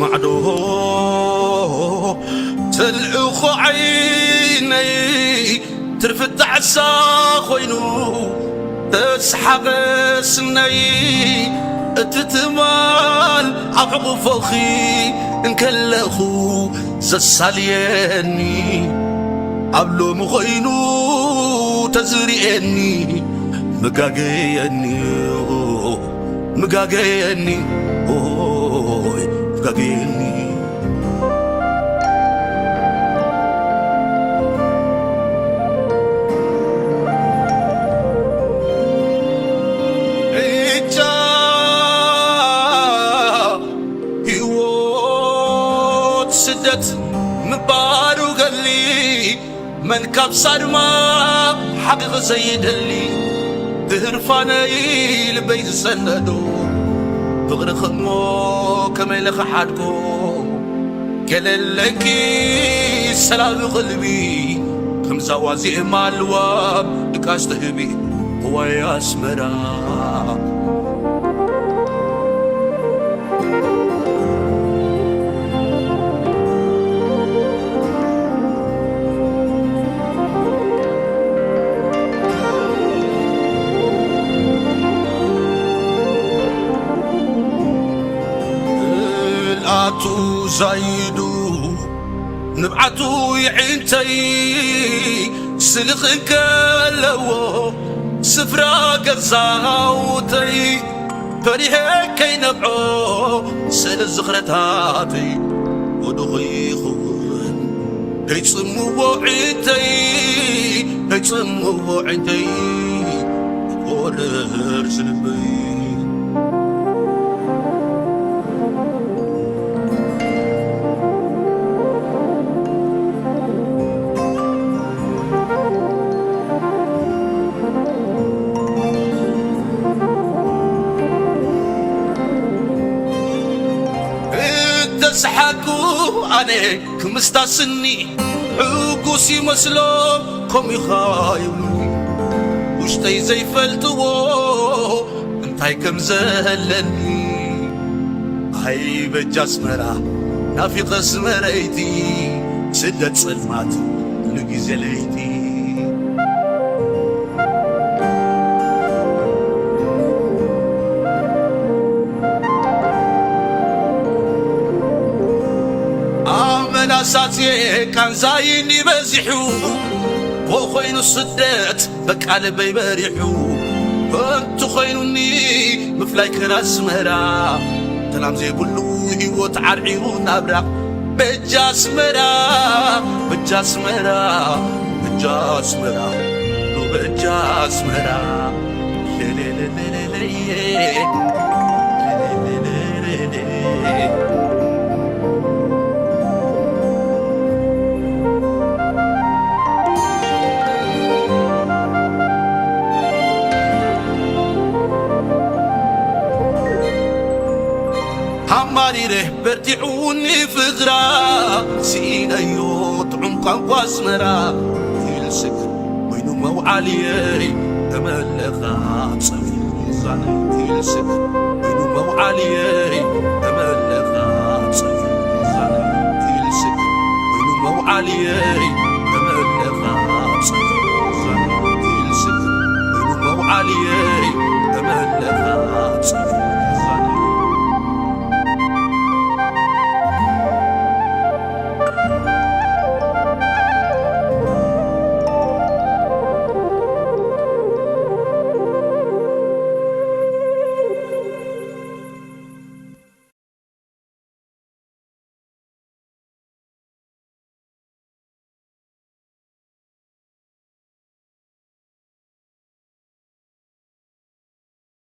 ማዕዶ ተልእኾ ዓይነይ ትርፊ ጣዕሳ ኮይኑ ተስሓቐ ስነይ። እቲ ትማል ኣብ ሕቑፎኺ እንከለኹ ዘሳልየኒ ኣብ ሎሚ ኾይኑ ተዝርእየኒ መጋገየኒ። ምጋገየኒ ኦይ ምጋገየኒ። እጃ ህይወት ስደት ምባሉ ገሊ መን ካብ ሳድማ ሓቒቕ ዘይደሊ ብህርፋነይ ልበይ ዝሰነዶ ፍቕርኺ እሞ ከመይ ኢለ ክሓድጎ። ገለለኪ ሰላቢ ቕልቢ ከምዛ ዋዜማ ልዋብ ድቃስ ትህቢ እዋይ ኣስመራ። ምልኣቱ ዛይዱ ንብዓቱ ይዒንተይ ስልኽ እንከለዎ ስፍራ ገዛውተይ ፈሪሐ ከይነብዖ ስእሊ ዝኽረታተይ ወድኹ ይኸውን። ከይጽምዎ ዒንተይ፣ ከይጽምዎ ዒንተይ፣ ክቆርር ዝልበይ። እንተሰሓኩ ኣነ ክምስታ ስኒ ሕጉስ ይመስሎም ከምኡ ኢኻ ይብሉኒ። ውሽጠይ ዘይፈልጥዎ እንታይ ከም ዘለኒ። ኣይ በጃ ኣስመራ ናፊቐ ኣስመረይቲ ስደት ጸልማት ኩሉ ግዜ ለይቲ። ኣመላሳትየ ቃንዛይኒ በዚሑ ኮኾይኑ ስደት በቃ ልበይ በሪሑ ከንቱ ኮይኑኒ ምፍላይ ከን ኣስመራ። ሰላም ዘይብሉ ህይወት ዓርዒሩ ናብራ። በጃ ኣስመራ፣ በጃ ኣስመራ፣ በጃ ኣስመራ፣ በጃ ኣስመራ። ሌሌሌሌሌሌ። ኣማሪረ በርቲዑኒ ፍቕራ ስኢነዮ ጥዑም ቋንቋ ኣስመራ። ፊልስፍ ኮይኑ መውዓልየይ ተመለኻ ጸሚሩ ሚዛነይ። ፊልስፍ ኮይኑ መውዓልየይ ተመለኻ ጸሚሩ ሚዛነይ። ፊልስፍ ኮይኑ መውዓልየይ